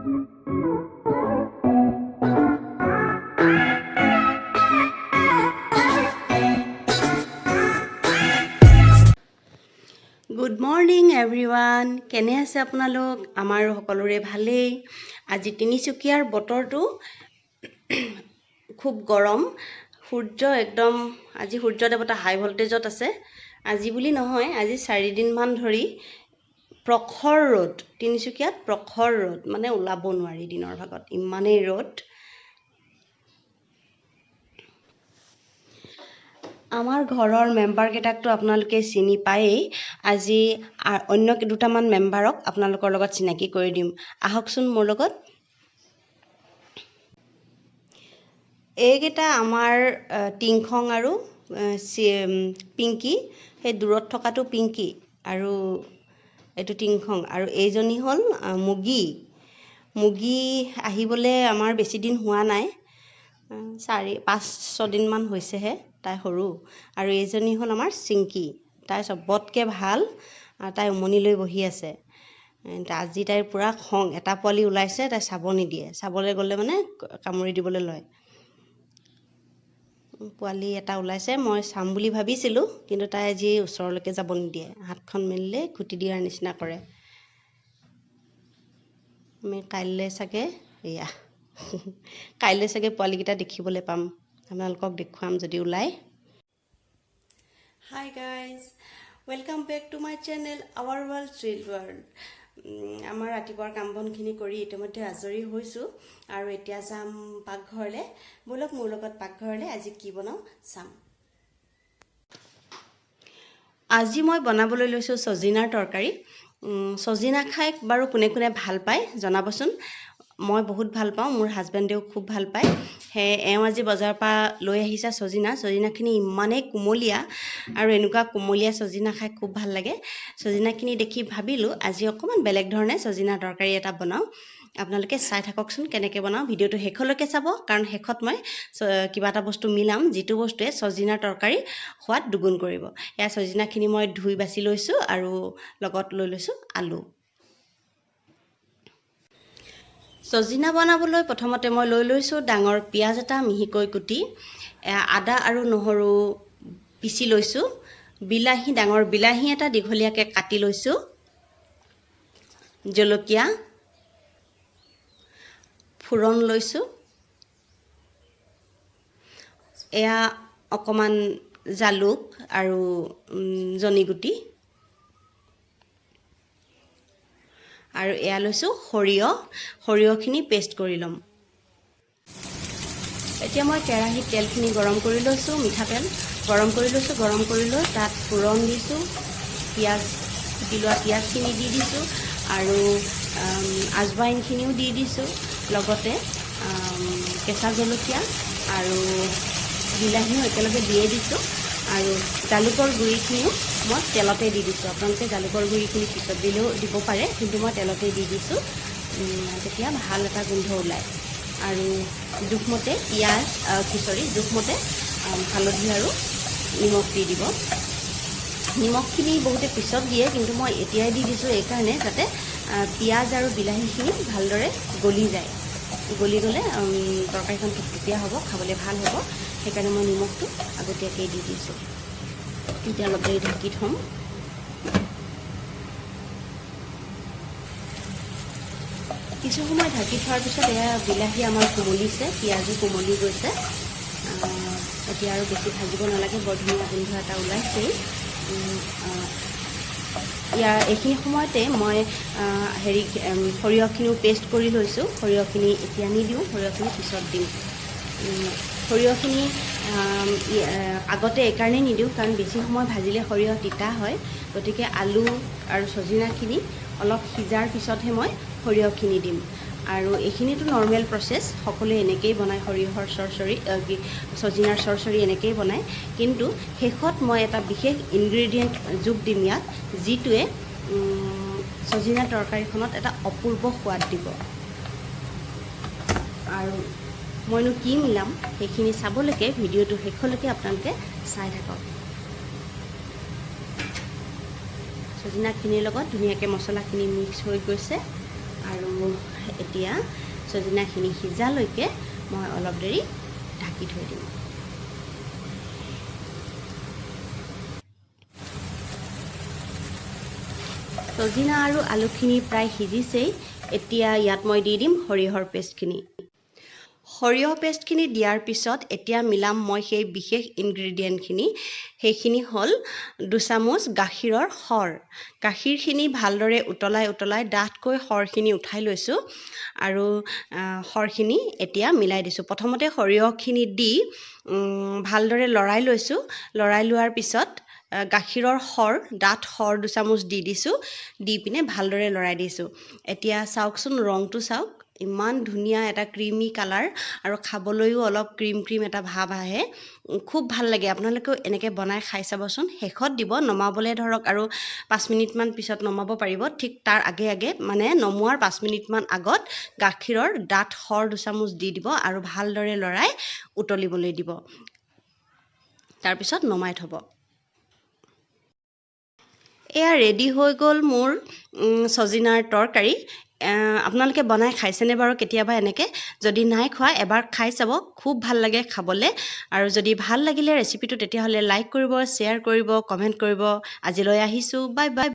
Good morning everyone, কেনে আছে আপোনালোক? আমাৰ সকলোৰে ভালেই। আজি তিনিচুকীয়াৰ বতৰটো খুব গৰম। সূৰ্য একদম, আজি সূৰ্য দেৱতা হাই ভল্টেজত আছে। আজি বুলি নহয়, আজি 4 দিনমান ধৰি প্ৰখৰ ৰ'দ। তিনিচুকীয়াত প্ৰখৰ ৰ'দ, মানে ওলাব নোৱাৰি দিনৰ ভাগত, ইমানেই ৰ'দ। আমাৰ ঘৰৰ মেম্বাৰকেইটাকতো আপোনালোকে চিনি পায়েই। আজি অন্য দুটামান মেম্বাৰক আপোনালোকৰ লগত চিনাকি কৰি দিম। আহকচোন মোৰ লগত। এইকেইটা আমাৰ টিংখং আৰু পিংকি। সেই দূৰত থকাটো পিংকি আৰু এইটো টিংখং আৰু এইজনী হ'ল মুগী। মুগী আহিবলৈ আমাৰ বেছি দিন হোৱা নাই, 4, 5, 6 দিনমান হৈছেহে। তাই সৰু। আৰু এইজনী হ'ল আমাৰ চিংকি। তাই চবতকৈ ভাল আৰু তাই উমনি লৈ বহি আছে। আজি তাইৰ পূৰা খং। এটা পোৱালি ওলাইছে, তাই চাব নিদিয়ে। চাবলৈ গ'লে মানে কামুৰি দিবলৈ লয়। পোৱালি এটা ওলাইছে, মই চাম বুলি ভাবিছিলোঁ, কিন্তু তাই আজি ওচৰলৈকে যাব নিদিয়ে। হাতখন মেলিলে খুটি দিয়াৰ নিচিনা কৰে। আমি কাইলৈ চাগে, এয়া কাইলৈ চাগে পোৱালিকেইটা দেখিবলৈ পাম। আপোনালোকক দেখুৱাম যদি ওলায়। Hi guys, welcome back to my channel, Our World Chill World. আমাৰ ৰাতিপুৱাৰ কাম বনখিনি কৰি ইতিমধ্যে আজৰি হৈছোঁ আৰু এতিয়া যাম পাকঘৰলৈ। ব'লক মোৰ লগত পাকঘৰলৈ। আজি কি বনাওঁ চাম। আজি মই বনাবলৈ লৈছোঁ ছজিনাৰ তৰকাৰী। ছজিনা খাই বাৰু কোনে কোনে ভাল পায় জনাবচোন। মই বহুত ভাল পাওঁ, মোৰ হাজবেণ্ডেও খুব ভাল পায়। সেয়ে এওঁ আজি বজাৰৰ পৰা লৈ আহিছে ছজিনা। ছজিনাখিনি ইমানেই কুমলীয়া আৰু এনেকুৱা কুমলীয়া ছজিনা খাই খুব ভাল লাগে। ছজিনাখিনি দেখি ভাবিলোঁ, আজি অকণমান বেলেগ ধৰণে ছজিনাৰ তৰকাৰী এটা বনাওঁ। আপোনালোকে চাই থাককচোন কেনেকৈ বনাওঁ। ভিডিঅ'টো শেষলৈকে চাব, কাৰণ শেষত মই কিবা এটা বস্তু মিলাম, যিটো বস্তুৱে ছজিনাৰ তৰকাৰী সোৱাদ দুগুণ কৰিব। এয়া ছজিনাখিনি মই ধুই বাছি লৈছোঁ আৰু লগত লৈ লৈছোঁ আলু। ছজিনা বনাবলৈ প্ৰথমতে মই লৈ লৈছোঁ ডাঙৰ পিঁয়াজ এটা মিহিকৈ কুটি, আদা আৰু নহৰু পিচি লৈছোঁ, বিলাহী, ডাঙৰ বিলাহী এটা দীঘলীয়াকৈ কাটি লৈছোঁ, জলকীয়া, ফোৰণ লৈছোঁ, এয়া অকণমান জালুক আৰু জনী গুটি আৰু এয়া লৈছোঁ সৰিয়হ। সৰিয়হখিনি পেষ্ট কৰি ল'ম। এতিয়া মই কেৰাহীত তেলখিনি গৰম কৰি লৈছোঁ, মিঠাতেল গৰম কৰি লৈছোঁ। গৰম কৰি লৈ তাত ফোৰণ দিছোঁ, পিঁয়াজ, কুটি লোৱা পিঁয়াজখিনি দি দিছোঁ আৰু আজৱাইনখিনিও দি দিছোঁ, লগতে কেঁচা জলকীয়া আৰু বিলাহীও একেলগে দিয়ে দিছোঁ আৰু জালুকৰ গুড়িখিনিও মই তেলতে দি দিছোঁ। আপোনালোকে জালুকৰ গুড়িখিনি পিছত দিলেও দিব পাৰে, কিন্তু মই তেলতে দি দিছোঁ, তেতিয়া ভাল এটা গোন্ধ ওলায়। আৰু জোখমতে পিঁয়াজ, কি, চৰি, জোখমতে হালধি আৰু নিমখ দি দিব। নিমখখিনি বহুতে পিছত দিয়ে, কিন্তু মই এতিয়াই দি দিছোঁ এইকাৰণে যাতে পিঁয়াজ আৰু বিলাহীখিনি ভালদৰে গলি যায়। গলি গ'লে তৰকাৰীখন থুপথুপীয়া হ'ব, খাবলৈ ভাল হ'ব। সেইকাৰণে মই নিমখটো আগতীয়াকৈ দি দিছোঁ। এতিয়া অলপ দেৰি ঢাকি থ'ম। কিছু সময় ঢাকি থোৱাৰ পিছত এয়া বিলাহী আমাৰ কোমলিছে, পিঁয়াজো কোমলি গৈছে। এতিয়া আৰু বেছি ভাজিব নালাগে। বৰ ধুনীয়া গোন্ধ এটা ওলাইছেই। ইয়াৰ এইখিনি সময়তে মই হেৰি সৰিয়হখিনিও পেষ্ট কৰি লৈছোঁ। সৰিয়হখিনি এতিয়া নিদিওঁ, সৰিয়হখিনি পিছত দিম। সৰিয়হখিনি আগতে এইকাৰণেই নিদিওঁ, কাৰণ বেছি সময় ভাজিলে সৰিয়হ তিতা হয়। গতিকে আলু আৰু ছজিনাখিনি অলপ সিজাৰ পিছতহে মই সৰিয়হখিনি দিম। আৰু এইখিনিতো নৰ্মেল প্ৰচেছ, সকলোৱে এনেকেই বনায়। সৰিয়হৰ চৰচৰি, কি, ছজিনাৰ চৰচৰি এনেকেই বনায়। কিন্তু শেষত মই এটা বিশেষ ইনগ্ৰেডিয়েণ্ট যোগ দিম ইয়াত, যিটোৱে ছজিনা তৰকাৰীখনত এটা অপূৰ্ব সোৱাদ দিব। আৰু মইনো কি মিলাম, সেইখিনি চাবলৈকে ভিডিঅ'টো শেষলৈকে আপোনালোকে চাই থাকক। ছজিনাখিনিৰ লগত ধুনীয়াকৈ মছলাখিনি মিক্স হৈ গৈছে আৰু এতিয়া এতিয়া চজিনাখিনি সিজালৈকে মই অলপ দেৰি ঢাকি থৈ দিম। চজিনা আৰু আলুখিনি প্ৰায় সিজিছেই। এতিয়া ইয়াত মই দি দিম সৰিয়হৰ পেষ্টখিনি। সৰিয়হ পেষ্টখিনি দিয়াৰ পিছত এতিয়া মিলাম মই সেই বিশেষ ইনগ্ৰেডিয়েণ্টখিনি। সেইখিনি হ'ল 2 চামুচ গাখীৰৰ সৰ। গাখীৰখিনি ভালদৰে উতলাই উতলাই ডাঠকৈ সৰখিনি উঠাই লৈছোঁ আৰু সৰখিনি এতিয়া মিলাই দিছোঁ। প্ৰথমতে সৰিয়হখিনি দি ভালদৰে লৰাই লৈছোঁ। লৰাই লোৱাৰ পিছত গাখীৰৰ সৰ, ডাঠ সৰ 2 চামুচ দি দিছোঁ। দি পিনে ভালদৰে লৰাই দিছোঁ। এতিয়া চাওকচোন, ৰংটো চাওক, ইমান ধুনীয়া এটা ক্ৰিমি কালাৰ আৰু খাবলৈও অলপ ক্ৰীম ক্ৰীম এটা ভাৱ আহে। খুব ভাল লাগে। আপোনালোকেও এনেকৈ বনাই খাই চাবচোন। শেষত দিব, নমাবলৈ ধৰক আৰু 5 মিনিটমান পিছত নমাব পাৰিব। ঠিক তাৰ আগে আগে, মানে নমোৱাৰ 5 মিনিটমান আগত গাখীৰৰ ডাঠ সৰ 2 চামুচ দি দিব আৰু ভালদৰে লৰাই উতলিবলৈ দিব। তাৰপিছত নমাই থ'ব। এয়া ৰেডি হৈ গ'ল মোৰ ছজিনাৰ তৰকাৰী। আপোনালোকে বনাই খাইছেনে বাৰু কেতিয়াবা এনেকৈ? যদি নাই খোৱা, এবাৰ খাই চাব, খুব ভাল লাগে খাবলৈ। আৰু যদি ভাল লাগিলে ৰেচিপিটো, তেতিয়াহ'লে লাইক কৰিব, শ্বেয়াৰ কৰিব, কমেণ্ট কৰিব। আজিলৈ আহিছোঁ, বাই বাই।